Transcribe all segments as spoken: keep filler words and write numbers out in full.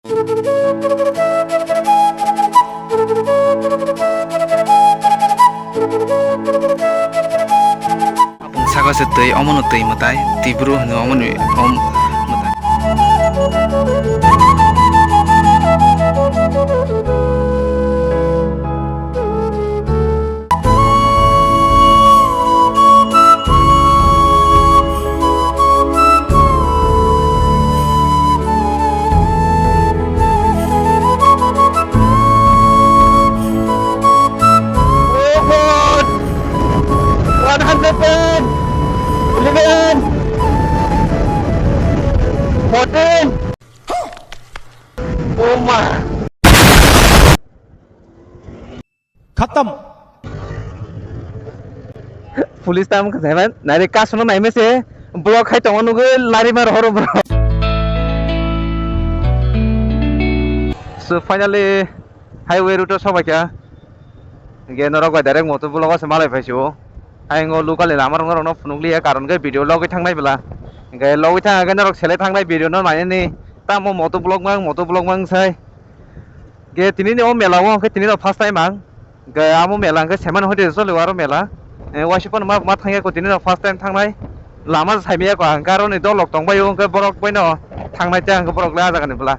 Saka se twi, omo no twi mwtai, twi bru hwno omo ni om mwtai. One hundred ten, eleven, fourteen. Oh my. Khatam. Police tam khe jaiman, nai re kasno nai mese, block khai tongo nugwi lari mar horo bro. So finally highway route o sobaikha. Ge norok bai direct motor block o se malai phai sio. Ayang o local ni lama rok norok no phunuk liya, karon khe video logwi thangnai bwla. Ge logwi thang khe norok selai thangnai video no nainani. Tamo motor block mang, motor block mang sai. Ge tini ni o mela o hwnkhe tini no first time ang. Ge amo mela hwnkhe seman hoite choli o aro mela. Eh, waisa phano ma, ma thangya ko tini no first time thangnai. Lama saimaya ko ang karo ni dolok tong bai o hwnkhe borok bai no thangnai te ang borok le a jaga ni bwla.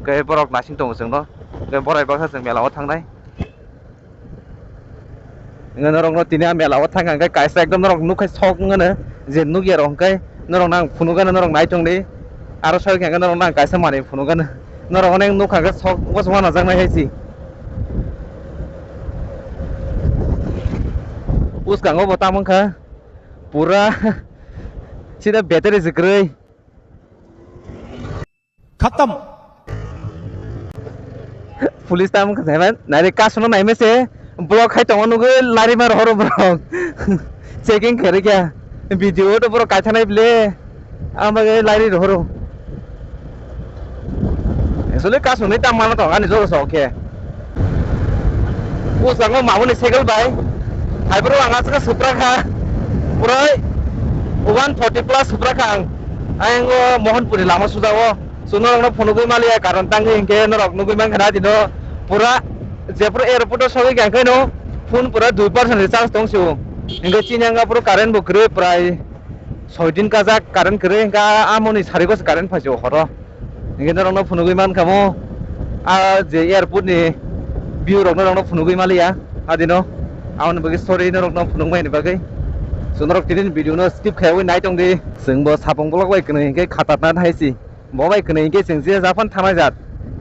Ge borok nasing tongo chwng no. Ge borai baksa chwng mela o thangnai. Hwnkhe norokno tini a mela o thangkha hwnkhe kaisa ekdom norok nukha sok wngmano je nukya rok hwnkhe norokno ang phunukgano norok naitongdi aro soi khe hwnkhe norokno ang kaisa manwi phunukgano norok onek nukha hwnkhe sok bosongma najaknai hai se. Bwskango bo tamo wngkha pura sida battery se kwrwi. Khatam. Police tam khe jaiman, nai re kasno nai mese, block khai tongo nugwi lari mar horo borok. Checking khe rikya. Video to borok kaithanai ble. Ama ge lari ro horo. Actually kasno nai tam mano tong ani joro sok khe. Bwskango mamuni cycle bai. Hai borok ang aswk supra kha. Pura one forty plus supra kha ang. Ayang o Mohanpuri lama suja o. Chwng norokno phunugwi maliya, karon tangwi hinkhe norok nugwi mankha na dino pura jephuru airport o sogwi kha hinkhe no phone pura dui percent recharge tong sio. Hinkhe chini ang aphuru current bo kwrwi prai soi din kajak current kwrwi hinkhe amoni sari gos current phaisio horo. Hinkhe norokno phunugwi mankha mo a je airport ni view rokno norokno phunugwi maliya adino. Aboni bagwi sorry norokno phunukmaini bagwi. Chwng norok tini video no skip khaiwi naitongdi. Chwngbo sapung bolok bai kwnwi hinkhe khatarna hai si. Bo bai kwnwi hinkhe chwng je japan thangnai jat.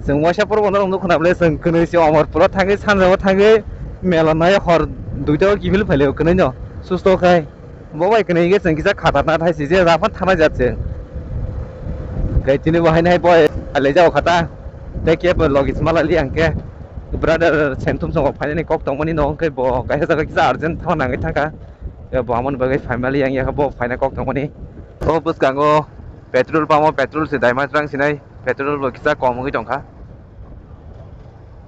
Chwng waisa poro bono rok nukho na bwle chwng kwnwi se Omorpuro thangwi sanjao thangwi mela nai hor duita o kiphil phailio kwnwi no susto khai. Bo bai kwnwi hinkhe chwng kisa khatarna thai si je japan thangnai jat chwng. Khai tini bo haino hai bo phailai jao khata. Tei kebo logi smalali ang khe brother Senthum songo phainani kok tongmani no hwnkhe bo kaisa jaga kisa urgent thangna nangwi thangkha. Bo amoni bagwi family yang yakha bo phaina kok tongmani. O bwskango petrol pump o petrol se daima twrang sinai, petrol bo kisa kom wngwi tongkha.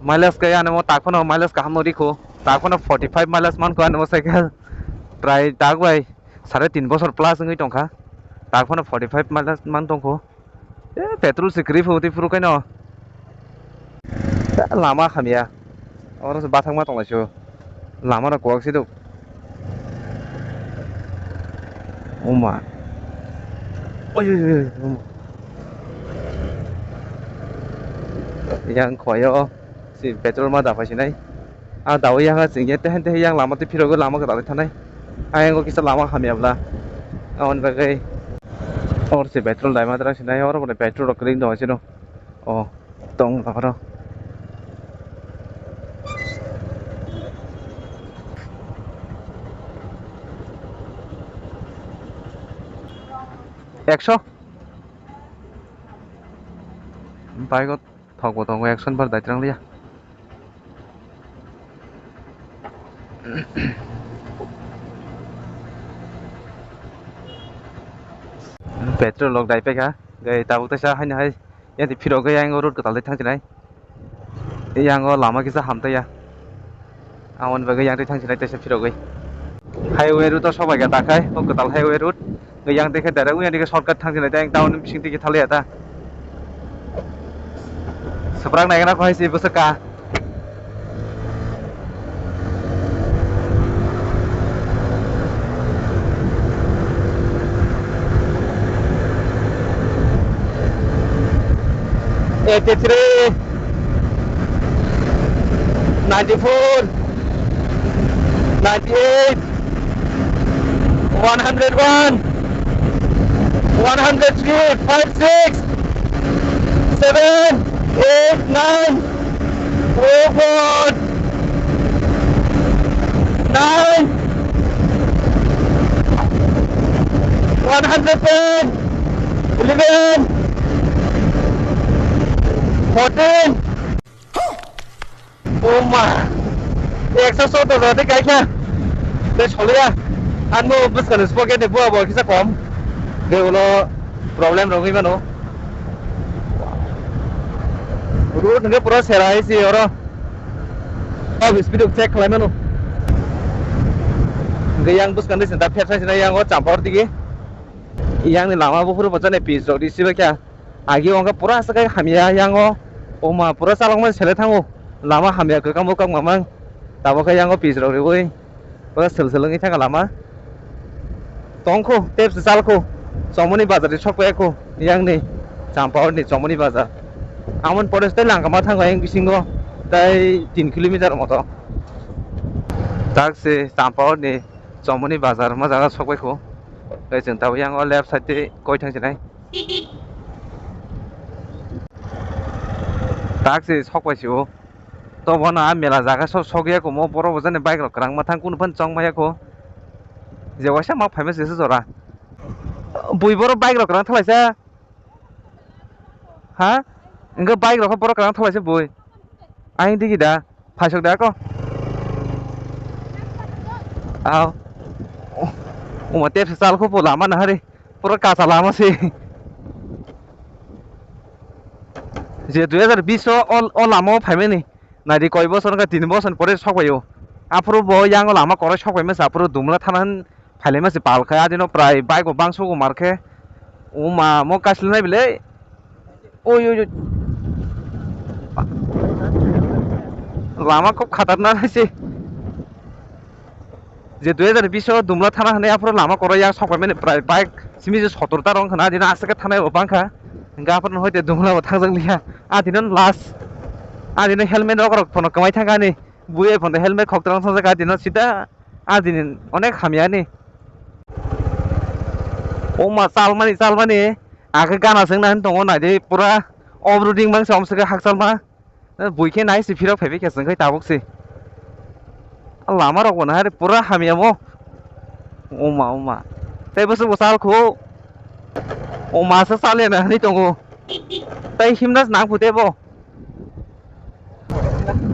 Mileage khe ani mo tak phano mileage kaham no rikho, tak phano forty five mileage mankho ani mo cycle. Prai tak bai sare tin bosor plus wngwi tongkha, tak phano forty five mileage man tongkho. E, petrol se kwrwi phaio tei phuru kaino. E, lama hamya. Oro se bathakma tonglaisio. Lama rok kwak se do. Oma. Oi, oi, oi, oi, oma. Yang khoyo. Si petrol ma da phai sinai. A dawi yang ha sing ye tehen tehen yang lama twi phirogwi lama kwtal thanai. Ayang o kisa lama hamya bla. Aboni bagwi or se petrol daima tra sinai, oro bole petrol rok kwrwi no sino. O tong lama ro. Ekso. Bike o. Thok bo tongo, action bar daitrang liya. Petrol rok dai paikha, gai tabuk taisa haino hai, yang phirogwi yang road kwtal dai thang sinai. Yang o lama kisa hamtaiya. Aboni bagwi yang twi thang sinai taisa phirogwi. Highway route o sobai kha takhai, o kwtal highway route. Yang twi khe direct yang twi khe shortcut thang sinai, tei town bising twi khe thaliya ta. Swprak naikhe na kho hai se bwswk ka. Eighty-three, ninety-four, ninety-eight, one hundred one, one hundred three, five six, seven, eight, nine, oh four, nine, one hundred ten, eleven, fourteen. Oma, ekso sotto jora de kaikha. Tei soliya. Ang bo bwskang ni spo gate ni bua bo kisa kom. De ulo problem rogwi mano. Road hwnkhe pura sera hai se oro. Top speed o check khlai mano. Hwnkhe yang bwskang ni sinta pher sai sinai yang o champor digi. Yang ni lama buphuru bo jani pitch rok risi bai kha. Agi o wngkha pura aswk khe hamya yang o. Oma pura chalokmani sele thango. Lama hamya kwkang bwkang mamang. Tabuk khe yang o pitch rok riwi. Pura swlswlwngwi thangkha lama. Tongkho, tei se chalkho. Chomoni bazar ni sokphaikho. Yang ni Champawar ni Chomoni bazar. Amoni pore tei langkama thango yang bisingo. Tei tin kilometer moto. Tak se Champawar ni Chomoni bazar ma jaga sokphaikho. Tei chwng tabuk yang o left side tei koi thang sinai. Tak se sokpai se o. To bono a mela jaga so sokya kumo borok bo jani bike rok kwrang ma thang kunu phano chong maya kho. Je waisa ma phaima se jora. Bui borok bike rok kwrang thalaisa. Ha? Engkhe bike rok khe borok kwrang thalaisa bui. Aing digi da. Phaisok da ko. Aw. Uma tepsa chal kho po lama na hari. Pura kacha lama se. Je dui hajar bish o, o, o lama o phaimani. Naidi koi bosor wngkha, tin bosor ni pore sok bai o. Aphuru bo yang o lama koroi sok bai masa, aphuru Dumla thana hin phai lai masa pal khai, adino prai bike bo bangso go mar khe. O ma, mo kaisle nai bile. Oi, oi, oi. Lama khub khatarnak hai se. Je dui hajar bish o Dumla thana hinwi aphuru lama koroi yang sok bai mani prai bike simi je sotor ta rong khna, adino aswk khe thanai bo bang kha. Hingkhe aphuru hoite Dumla bo thangjak liya. Adino last. Adino helmet rok rok phono kwmai thang ani. Bui ai phono helmet khok twrang thang jak adino sida. Adini onek hamya ni. O ma chalmani, chalmani. Akhe gana swngna hin tongo naidi pura off-roading mangsa omswk khe hakchalma. Bui khe nai se phirok phaibai khe chwng khai tabuk se. Lama rok bo nahari pura hamya mo. Oma, oma. Tei bwswk bo chal kho. Oma se chal ya na hinwi tongo. Tei himna nang phu tei bo.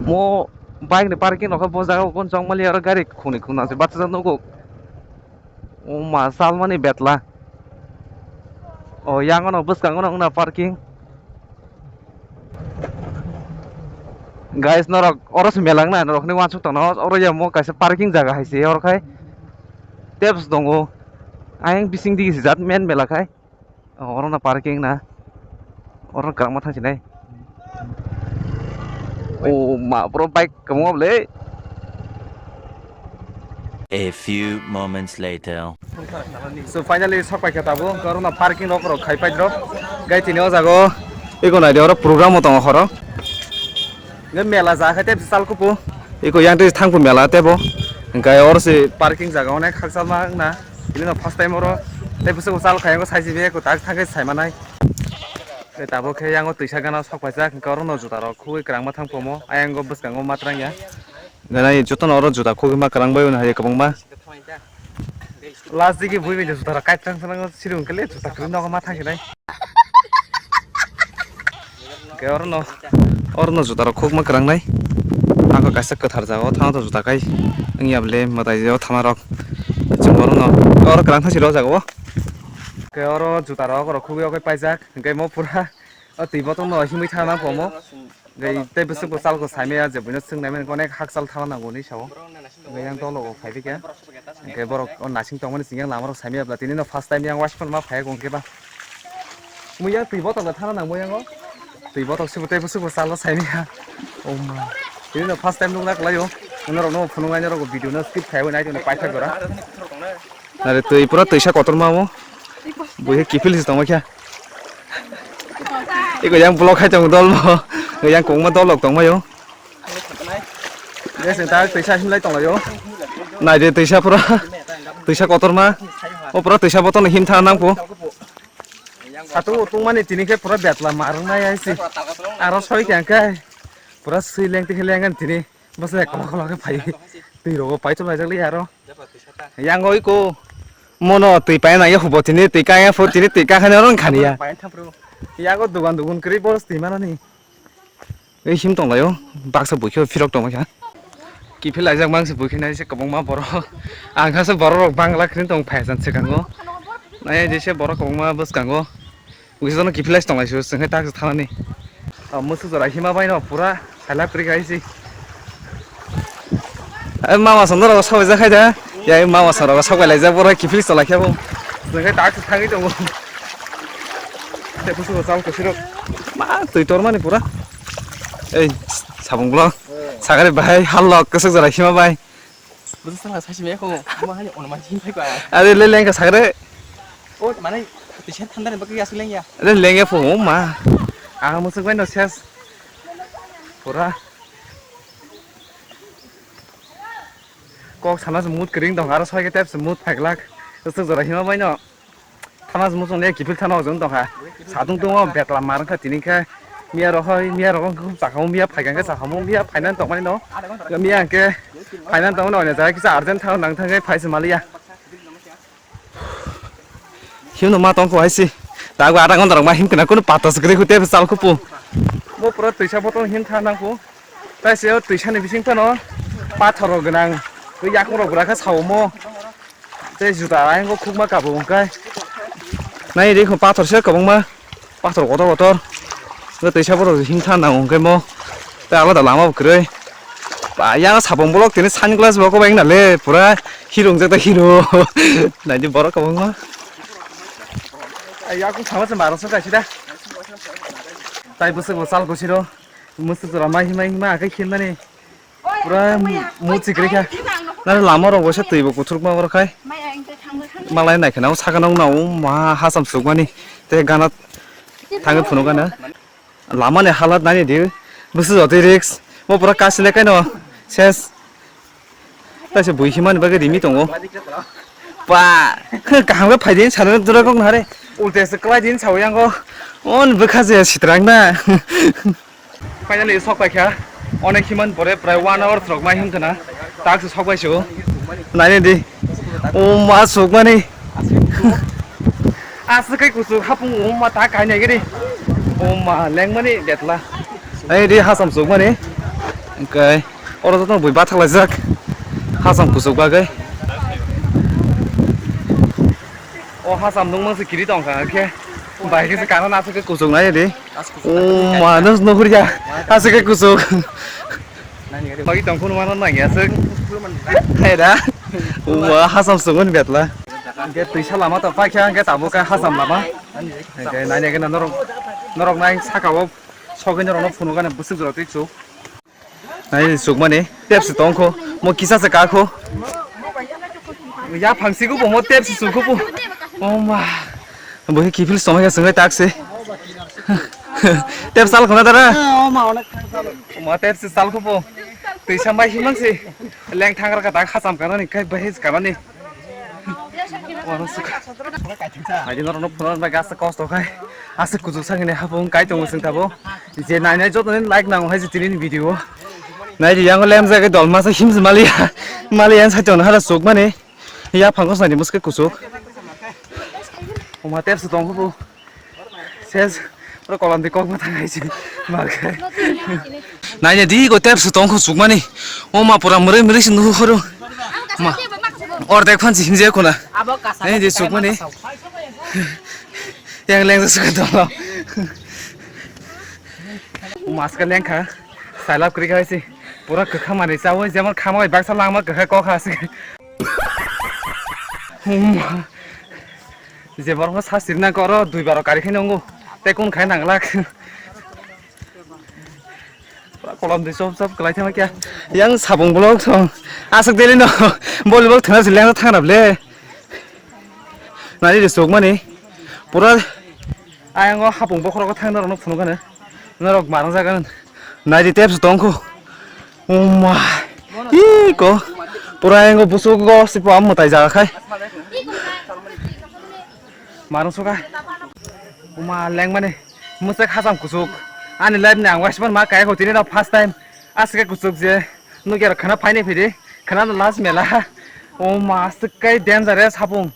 Mo bike ni parking rok khe bo jaga o gon chong mali aro gari khungni khungna se bachajak nugo. O ma salmani betla. O yang ano bwskango no wngna parking. Guys, norok oro se mela wngna norok ni wansuk tongno oro ya mo kaisa parking jaga hai se oro khai. Steps tongo. Ayang bising digi sijak main mela khai. Oh, oro no parking na. Oro kwbangma thang sinai. Oh, ma bro bike kwbangma bwle. A few moments later. So finally sok pai kha tabuk, oro no parking rok rok khai pai drop. Gai tini o jaga o ego nai de oro program o tongo horo. Nge mela ja khe tei sal kupu. Eko yang tei thangpu mela tebo. Hingkai oro se parking jaga onek khakchangma wngna. Bini no first time oro tei bwswk chal khai yango saisi be eko tak thangkhe saimanai. Tei tabuk khe yango twisa gana sok paijak hingke oro no juta rok khugui kwrangma thang pomo. Ayang o bwskango ma twrang ya. Ganai joto no oro juta khugui ma kwrang bai hai kwbangma. Last digi bui bai juta rok kaitrang thang siri hingke le juta kwrwng nogo ma thang khe nai. Hingke oro no, oro no juta rok khugma kwrang nai. Ako kaisa kwthar jaga o thangna juta kai wngya bole mwtai jaga o thangna rok. Chwng oro no, oro kwrang thang siri o jaga o. Hingke oro juta rok oro khugui o kai paijak. Hingke mo pura o twi botol no himui thangna pomo. Hingke tei bwswk bo chal ko saimaya je buino swng nai mani onek hakchal thangna nango hinui sao. Hingke yang tolo bo phai bikha. Hingke borok o nasing tongmani sing yang lama rok saimaya bwla tini no first time yang waisa phano ma phai kong khe ba. Mui yang twi botol da thana nang mui yang o. Twi botok sibo tei bwswk bo chalo saini ha. Oh ma. Tini no first time nukna kwlaio. Norok no phunuknai norok video no skip khaiwi nai tongni paithak jora. Are twi pura twisa kotorma o. Buhi kiphil si tongma kha. Iko yang block khai tong dol bo. Yang kongma dol lok tongma yo. Yes, ta twisa himlai tonglaio. Nai de twisa pura. Twisa kotorma. O pura twisa botol him thang nang po. Satu tungmani tini khe pura betla marung nai ai si. Aro soi khe ang khe pura sui leng tikhe leng tini. Bwsai kola kola khe phai. Twi rogo pai chwng laijak li aro. Yang oi ko. Mono twi pai nai hubo tini twi ka ya pho tini twi ka khani oro khani ya. Yang o dugan dugun kri boros twi manani. Ei him tonglaio, baksa buikhe phirok tongma kha. Kiphil laijak mang se buikhe nai se kwbangma borok. Ang kha se borok rok bangla khri tong phai jan swkango. Nai je se borok kwbangma bwskango. Buikhe jono kiphil lai tonglaisio, chwng khe tak se thanani. O mwsuk jora hima bai no pura sailak kwrwi khai si. Ai mama song norok sabai jak khai da. Ya mama song rok sabai lai jak borok kiphil tonglaikhe bo. Chwng khe tak se thangwi tongo. Tei busugo chal kwchwirok. Ma twi tormani pura. Ei, sabung bwlok. Sagari bahai hallok kwchwk jora hima bai. Bwswk sala sachi me kho. Mo hani on ma hin phai ba. Are le lengka sagari. O mane tisa thanda ni bagwi asuk lengya. Are lengya pho ma. Ang musuk bai no ses. Pura. Kok sana se mut kering dong aro soi ke tep se mut phaglak. Kwchwk jora hima bai no. Thana se muchung le kiphil thana ojong tongkha. Sadung tongo betla mar wngkha tini khe. Miya rok hoi, miya rok wngkha sakamo, miya phaikha khe sakamo, miya phainan tongmani no. Miya hwnkhe phainan tongmani oine jagao kisa urgent thang nang thang khe phai se maliya. Himno ma tongkho hai se. Dago adha ghonta rok ma himkhna kunu pata se kwrwi kho tei chal kho pu. Bo pura twisa botol him thang nang kho. Tai se o twisa ni bising phano pathor rok gwnang. Yakung rok bwra khe sao mo. Tei juta ayang o khukma kabo hwnkhe. Nai ri kho pathor se kwbangma. Pathor kotor kotor. Tei teisa borok himtha nango hwnkhe mo. Tei alada lama bo kwrwi. Ba yang sapong bolok tini sunglass bo kobai wngna le pura hero wngjak da hero. Naidi borok kwbangma. Ai yakung sama se marang se kaisa da. Tai bwswk bo chal kusiro. Mwswk jora mai himai hima akai khilmani. Pura muchik rikha. Nang lama rok bo se twi bo kuthukma borok khai. Malai nai kheno saka nong nao ma hasam sukmani. Te gana thangwi phunuk gana. Lama ni halat nani di. Bwswk jotwi risk. Mo pura kasile kaino. Ses. Taise bui himani bagwi rimi tongo. Pa. Kaham khe phaidi salo dura kok nare. Ulte se kwlai din sawi yango. On bwkha je sitrang na. Finally sok paikha. Onek himan pore prai one hour rok mai himkhana. Tak se sok pai sio. Naini di. O ma sukmani. Aswk kai kusuk hapung o ma ta kai nai gidi. O ma lengmani betla. Naini di hasam sukmani. Engkai oro joto bui bathak laijak. Hasam kusuk bagwi. O hasam nungmang se kiri tongkha khe. Bai khe se kana na se kuchuk nai di. O manus no hurya. Aswk khe kuchuk. Bagi tong khunu mano nang ya se. Hai da. O ma hasam sungun betla. Ge twisa lama to paikha ge tabo ka hasam lama. Ge nai ge norok norok nai saka o sogwi norok no phunu gane bwswk jora twi chu. Nai sukmani tepsi tongkho, mo kisa se kakho. Ya phangsi go bo mo tepsi sukho bo. O ma. Bo he kifil somai ka sungai taksi. Tep sal khona dara. O ma tepsi sal kho bo. Twi sambai himang si. Leng thangra ka tak hasam kana ni kai bahis kana ni. Haidi norok no phunukna bagwi aswk kosto khai, aswk kuchuk sakni hapung kai tongo chwng tabuk. Je nainai joto ni like nango hai je tini ni video. Naidi yang lem jagwi dol masa himse maliya, maliya yang saichung hala chukmani. Ya phango sani muske kuchuk. Oma tepse tong hubu. Ses, oro kolam di kok ma thangai si. Makai. Naina di go tep su tong khu sukmani. O ma pura murui murui si nuhu khoro. Ma. Or dek phan si himje kuna. Abo kasa. Naina di sukmani. Yang leng su ka dong. Maska leng kha. Sailap kri khai si. Pura kwkha mani chawi jemon khama bai baksa langma kwkha kok ha si. Hum. Je borok no sa sirna koro dui baro kari khe nungo. Te kun khai nang lak. Pura kolom di sop sop kwlai thangma kya. Yang sabung bolong song. Aswk daily no. Volleyball thwna se leng thang rap le. Nani de sok mani. Pura ayang o hapung bokhorok thang norok no phunuk ano. Norok marang jagan. Nai di tep tong kho. Oma. Iko. Pura ayang o busuk go sipo am mutai jaga khai. Marang soka. Oma leng mani. Mwswk hacham kuchuk. Ani life ni ang waisman ma kaya kho tini no first time. Aswk kuchuk je. Nugya khana phaini phidi. Khana no last mela. O ma aswk kai dangerous hapung.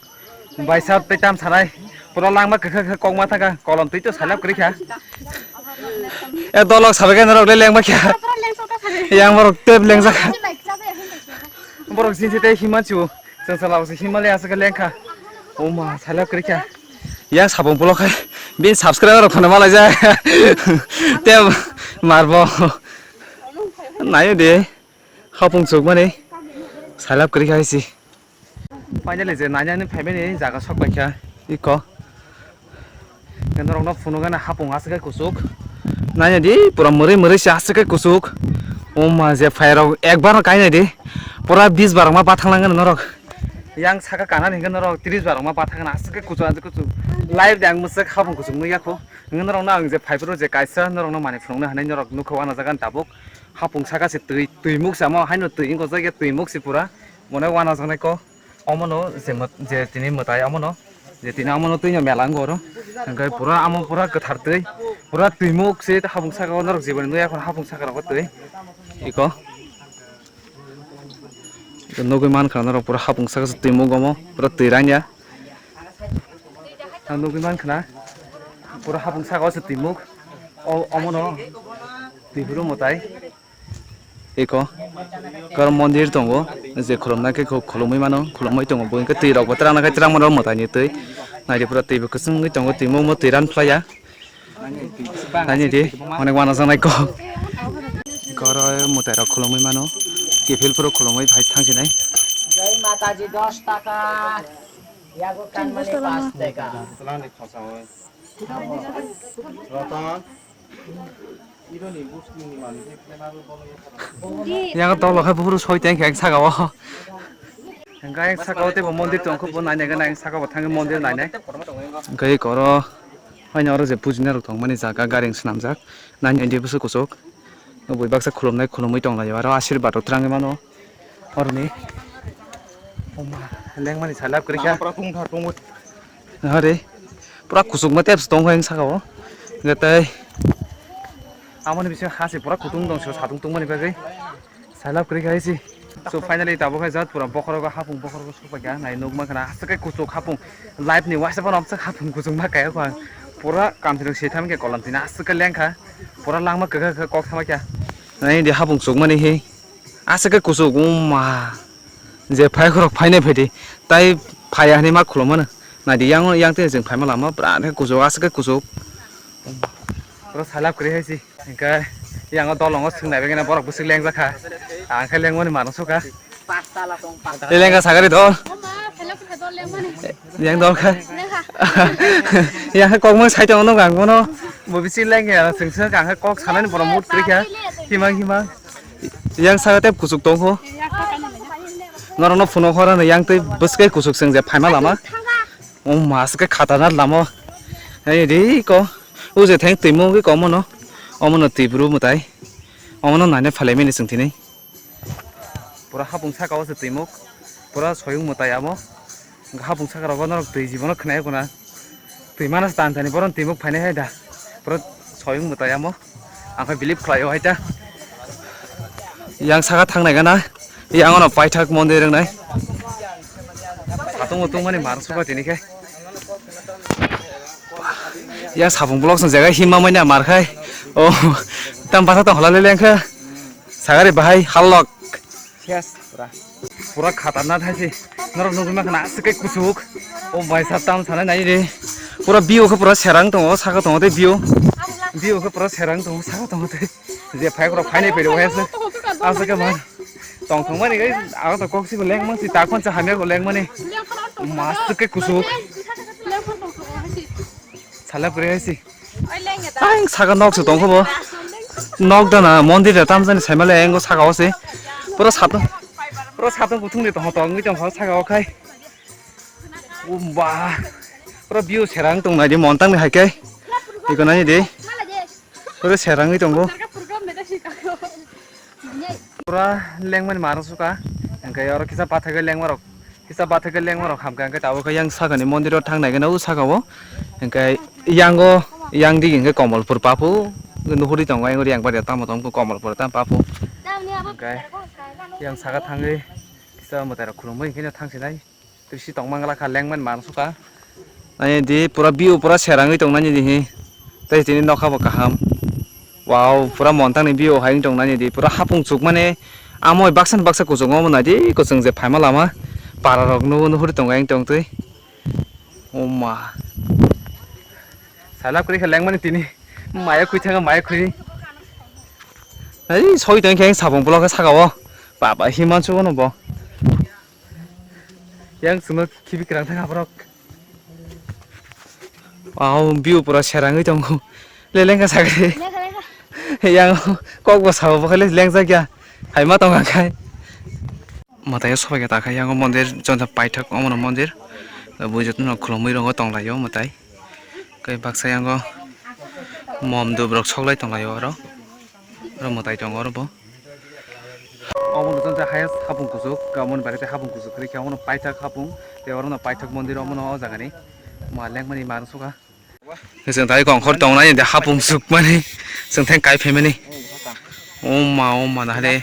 Baisa tei tam sanai. Pura langma kwkha kwkha kokma thangkha. Kolom twi to salap kwrwi kha. E dolok sabai khe norok le lengma kha. Yang borok tep lengjak kha. Borok sinsi tei himanchu. Chwng salao se himale aswk lengkha. O ma salap kwrwi kha. Yang sabung pulo khai bini subscriber rok phano malai jai. Te marbo. Nayo de. Hapung chuk mani. Salap kwrwi khai si. Finally je nanya ni family jaga sok pai kha. Iko. Norok no phunuk gana hapung aswk kuchuk. Nanya di pura mwrwi mwrwi se aswk kuchuk. O ma je phai rok ekbar no kai nai di. Pura bis bar ma bathang lang norok. Yang saka kana ni norok tris bar ma bathang na aswk kuchuk aswk kuchuk. Live de ang mwswk hapung kuchuk nugya kho. Norok no ang je phai phuru je kaisa norok no mani phunuk na hanai norok nukho wana jaga tabuk. Hapung saka se twi twi muk samo haino twi wngkha jagya twi muk se pura. Mone wana janai ko. Omono je mwt-, je tini mwtai omono, je tini omono twino mela wng oro. Hwnkhe pura amo pura kwthar twi, pura twimuk se habung saka o norok jiboni nukya khorang habung saka rogo twi. Iko. Nugwi mankha norok pura habung saka se twimuk omo, pura twi rangya. Ang nugwi mankha pura habung saka o se twimuk. O, omono twi phuru mwtai. Eko, karo mondir tongo, je khulumnai khe khulumwi mano, khulumwi tongo, bo hwnkhe twi rok bo twrang nai khe twrang mano mwtai ni twi. Naidi pura twi bo kwchwngwi tongo, twi mo mo twi ran phlaiya. Naidi, onek mano janai kok. Karo mwtai rok khulumwi mano, kiphil phuru khulumwi phai thang sinai. Jai Mataji dos taka, yago kanmani pas taka. Roton. Yang tolo khe buphuru soi teng khe saka o. Hingke saka o teibo mondir tong khe bo nainai gana, saka bo thangwi mondir nainai. Hingke oro haino oro je pujina rok tongmani jaga gari swnamjak, nainai di bwswk kuchuk. Bui baksa khulumnai khulumui tonglaio, aro ashirbad rok twrangwi mano. Oroni. Oma, lengmani salap kwrwi kha. Lama pura tungthar tungwi. Hare. Pura kuchukma tepse tongkha ang saka o. Hwnkhe tei amoni bisingo ha se pura kutung tong, satung tungmani bagwi. Salap kwrwi kha se. So finally tabuk khe jat pura bokhorogo hapung bokhorogo sokpaikha. Nai nukma khna aswk khe kuchuk hapung. Life ni waisa phano amswk hapung kuchukma kaya kho ang. Pura kamchwlwng se thamkhe kolom tini aswk khe lengkha. Pura langma kwkha kwkha kok thamaikha. Nai di hapung chukmani he. Aswk khe kuchuk, wngma. Je phai khorok phainai phaidi. Tai phaiya hinui ma khulumano. Naidi yang, yang tei chwng phaima lama, bwrani kuchuk, aswk khe kuchuk. Oro salap kwrwi hai se. Hingke yang o dolongo swngnai bagwi borok bwswk lengjakha. Ang khe lengmani mano sukha. Lengkha sagari dol. Yang dol khe. Yang khe kokmang sai tongo nukha ang bono. Bo bisi lengya chwng suk ang khe kok sanani borok mood kwrwi kha. Himang himang. Yang saka tei kuchuk tongkho. Norokno phunuk horano yang tei bwswk kuchuk chwng je phaima lama. O mas khe khatarnak lama. Hai ri ko. O je theng twimo wngwi komono. Omono twi bru mwtai. Omono naina phalai mani chwng tini. Pura hapung saka o se twimuk. Pura soyung mwtai amo. Hapung saka rogo norok twi jibono khwnai kuna. Twi mana se tan thani boron twimuk phainai hai da. Pura soyung mwtai amo. Ang khe believe khlai o hai ta. Yang saka thangnai gana. Yang ono paithak mondir wngnai. Satung utung mani mar suka tini khe. Yang sapung block song jaga himma manya mar khai. Oh, tam basa tong halale lengkha. Sagari bahai halok. Yes, pura. Pura khatarnak hai se. Norok nugwi mankha na aswk khe kuchuk. O bai sa tam sanai nai re. Pura view khe pura serang tongo, saka tongo tei view. View khe pura serang tongo, saka tongo tei. Je phai rok phainai phai rok hai se. Aswk khe man. Tong thong mani gai, ang to kok si bo leng mang si ta khon cha hamya bo leng mani. Mas khe kuchuk. Sala puri hai se. Ang saka nok se tongkho bo. Nok dana mondir da tamjani saimale engo saka o se. Pura satung, pura satung kuthung de tong tong tong saka o khai. Umba. Pura view serang tong nai di montang ni hai kai. Iko nai di. Pura serang tongo. Pura lengmani marang suka. Engkai oro kisa pathai lengmarok. Kisa bathai khe lengma rok hamkha, hwnkhe tabuk khe yang sakani mondir o thang nai khe o saka o, hwnkhe yang o, yang dik hwnkhe Komolpur papu nuhuri tongo, yang ori yang bar ya tamo tong Komolpur tamo papu, hwnkhe yang saka thangwi kisa mwtai rok khulumwi hwnkhe thang sinai, twi si tong mangla kha lengmani mangsuka. Nai di pura view pura serangwi tong nani di hi. Tei tini nokha bo kaham. Wow, pura montang ni view hai wng tong nani di. Pura hapung chuk mani amo baksa ni baksa kuchuk omo nai di. Kuchung je phaima lama para rok nugo nuhuri tongo yang tong twi. Oma. Salap kri khe lengmani tini. Maya khui thanga maya khui. Ai soi tong khe sabong block saka o. Baba himan chugo no bo. Yang sungno khibi kwrang thang aborok. Wow, view pura serangwi tongo. Le lengka sagri. Lengka, lengka. Yang kok bo sabo bo khale lengjakya. Hai ma tonga khai. Mwtai sobai khe ta khai yang mondir jonta paithak omono mondir. Bui jotono khulumui rongo tonglaio mwtai. Kai baksa yango mom dubrok soklai tonglaio oro. Oro mwtai tongo oro bo. Omo no tei highest hapung kuchuk, omo ni bagwi tei hapung kuchuk kwrwi khe omo no paithak hapung, tei oro no paithak mondir omo no o jaga ni ma lengmani ma rwsukha. Chwng tai kongkhor tongnai de hapung chukmani, chwng thang kai phaimani. O ma, o ma, nahale.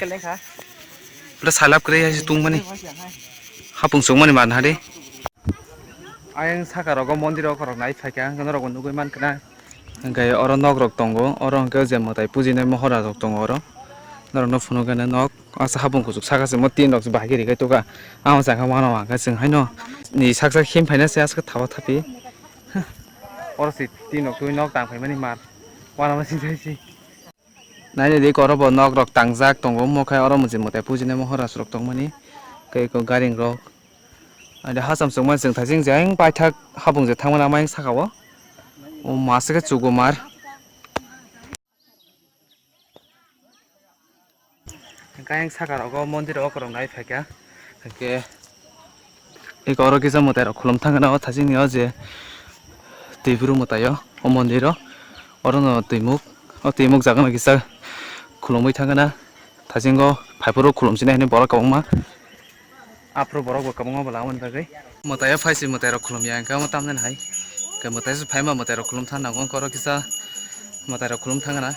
Pura salap kwrwi hai se tungmani. Hapung chukmani ma nahale. Ayang saka rogo mondir o korok nai phaikha, hwnkhe norok bo nugwi mankha na. Hwnkhe oro nok rok tongo, oro hwnkhe je mwtai pujinai mohora rok tongo oro. Norok no phunukgwi nok, asa hapung kuchuk saka se mo tin rok se bahai khe rikha tukha. Amo saka mano hwnkhe chwng haino ni sak sak him phaina se aske thapa thapi. Oro se tin rok twi nok tang phaimani mar. Uanama sinjai si. Naini di oro bo nok rok tangjak tongo, omo khe oro mwtai pujinai mohora rok tongmani. Tei eko garing rok. Ani hacham chwngma chwng thajing jang paithak hapung je thangmani ama yang saka o. O masa khe chugo mar. Hwnkhe ayang saka rogo mondir o korok nai phaikha. Hwnkhe eko oro kisa mwtai rok khulum thangna o thajing ni o je twi bwrwi mwtai o, o mondir o. Oro no twi muk, o twi muk jaga no kisa khulumui thangna. Thajingo phaiphuru khulumsinai hinwi borok kwbangma. Aphuru borok bo kwbangma bo lamani bagwi. Mwtai o phaisi mwtai rok khulumya hwnkhe omo tamjani hai. Hwnkhe mwtai se phaima mwtai rok khulum thang nango, hwnkhe oro kisa mwtai rok khulum thang na.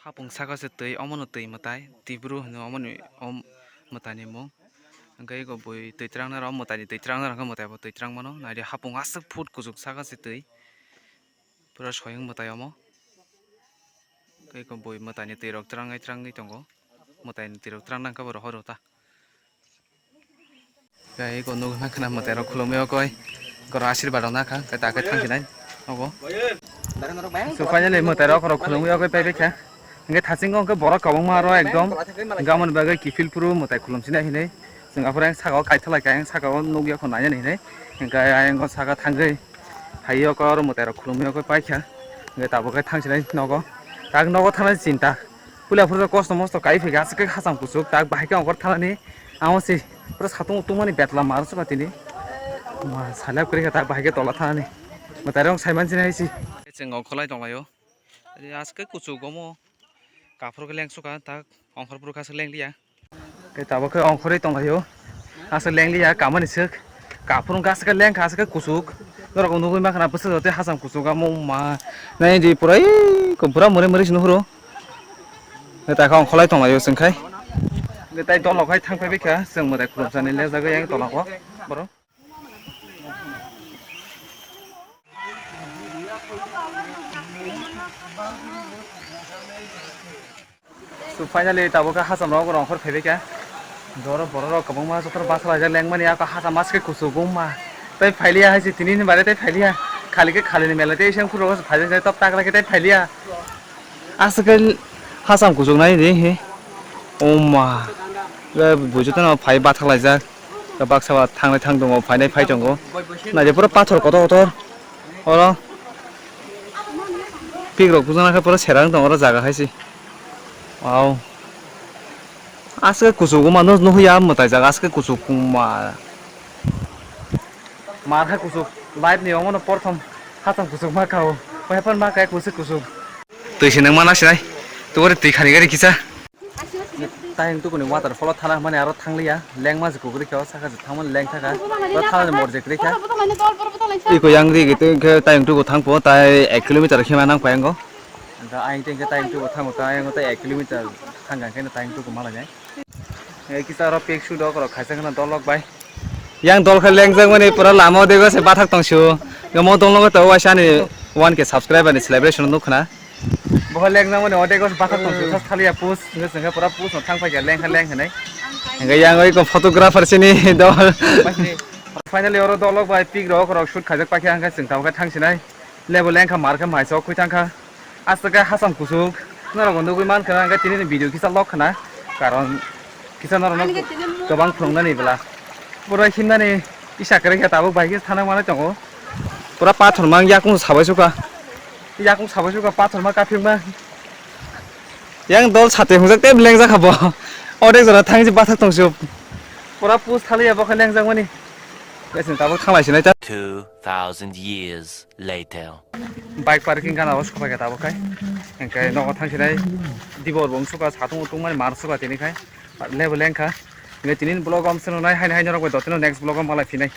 Hapung saka se twi, omo no twi mwtai, twi bwrwi hwnwi omo ni, om, mwtai ni mung. Hwnkhe eko bui twi twrang naro, mwtai ni twi twrang naro, hwnkhe mwtai bo twi twrang mano. Naidi hapung aswk phut kuchuk saka se twi. Pura soyang mwtai omo. Hwnkhe eko bui mwtai ni twi rok twrangwi twrangwi tongo. Mwtai ni twi rok twrang nang khe bo rohor rw ta. Hwnkhe eko nugwi mankha na mwtai rok khulumwi o koi. Eko asirbad rok nakha, hwnkhe ta khe thang sinai nogo. So finally mwtai rok khulumwi o koi paibai kha. Hwnkhe thasingo hwnkhe borok kwbangma aro ekdom gamoni bagwi kiphil phuru mwtai khulumsinai hinwi chwng aphuru ayang saka o kaithalai kha, ayang saka o nukya kho nainani hinwi. Hwnkhe ayang o saka thangwi phaiwi o khe oro mwtai rok khulumwi o khe paikha. Hwnkhe tabuk khe thangsinai nogo. Tak nogo thangnani chinta. Puila phuru kosto mosto kai phai khe aswk khe hacham kuchuk, tak bahai khe ongkhor thangnani. Amo se pura satung tungmani betla mar se ba tini. Ma salap kwrwi khe tak bahai khe tola thangnani. Mwtai rok sai mansinai hai se. Chwng ongkholai tonglaio. Aswk khe kuchuk omo. Kaphuru khe lengsukha, tak ongkhor phuru khe aswk lengliya. Khe tabuk khe ongkhorwi tonglaio. Aswk lengliya, kamani swk. Kaphuru khe aswk khe lengkha, aswk khe kuchuk. Norok nugwi mankha na bwswk tei hacham kuchuk, amo ma. Nai di pura, ui, pura mwrwi mwrwi se nuhuru. Khe takhe ongkholai tonglaio chwng khai. Khe tai dolok hai thang phaibai kha, chwng mwtai khulumsani lejagwi yang tolako. Borok. So finally tabuk khe hacham rok rong khor phaibai kha. Doro borok rok kwbangma joto bachalaijak lengmani, ako hacham maske kuchuk wngma. Tai phailiya hai se tini ni bare tai phailiya. Khali khe khali ni mela tei isang phuru rok phaijaknai top takla khe tai phailiya. Aswk khe hacham kuchuk nai di he. Oma, bujo tano phai bathak laijak. Baksa ba thangnai thang tongo, phainai phai tongo. Naidi pura pathor kotor kotor. Oro pik rok bujana khe pura sera wng tongo oro jaga hai se. Wow. Aske kuchuk ma no nuhya mwtai jaga aske kuchuk ma. Mar khe kuchuk life ni omo no porthom hacham kuchuk ma kao. Pai pan ma kai kuchuk kuchuk. Twi se nang mana sinai. Tubori twi khani gari kisa. Tayang tukuni waterfall o thana hwnmani aro thangliya, lengma se kukri khe o saka se thangmani leng thaka, o thana ni morje kwrwi kha. Iko yang ri gitu khe tayang tuku thangpo, tai ek kilometer khe ma nang payango. Ang ta ayang tengkhe tayang tuku thango, ta ayang tai ek kilometer thangkha khe tayang tuku malainai. Kisa aro pek su dok rok khaisa kheno dolok bai. Yang dol khe lengjak mani pura lama o dego se bathak tong sio. Mo dol nogo to waisa ani one K subscriber ni celebration nuk khna. Bo khe lengjak mani o dego bathak tong sio, sa thaliya post, nge sengkhe pura post no thang paikha leng khe leng hinai. Hingke yang oi ko photographer sini dol. Finally oro dolok bai pik rok rok shoot khaijak paikha hingke chwng tamo khe thang sinai. Lebo leng kha mar khe mai sok khui thang kha. Aswk khe hacham kuchuk norok bo nugwi mankha, hwnkhe tini ni video kisa lok khna, karon kisa norok no kwbang phwrwng nani bwla. Pura himnani isa kwrwi khe tabuk bai khe thana manwi tongo. Pura pathor mang yakung sabai suka, yakung sabai suka pathor ma kaphik ma. Yang dol sate hungjak tei lengjak kha bo. Odek jora thang je bathak tong se. Pura pus thaliya bo khe lengjak mani. Kaising tabuk thanglai sinai ta. Two thousand years later. Bike parking gana o sopai kha tabuk khai. Hingke nogo thang sinai. Dibor bo wng suka satung utung mani mar suka tini khai. Level lengkha. Hingke tini vlog om seno nai haino haino rok bai dotino next vlog om malai phinai.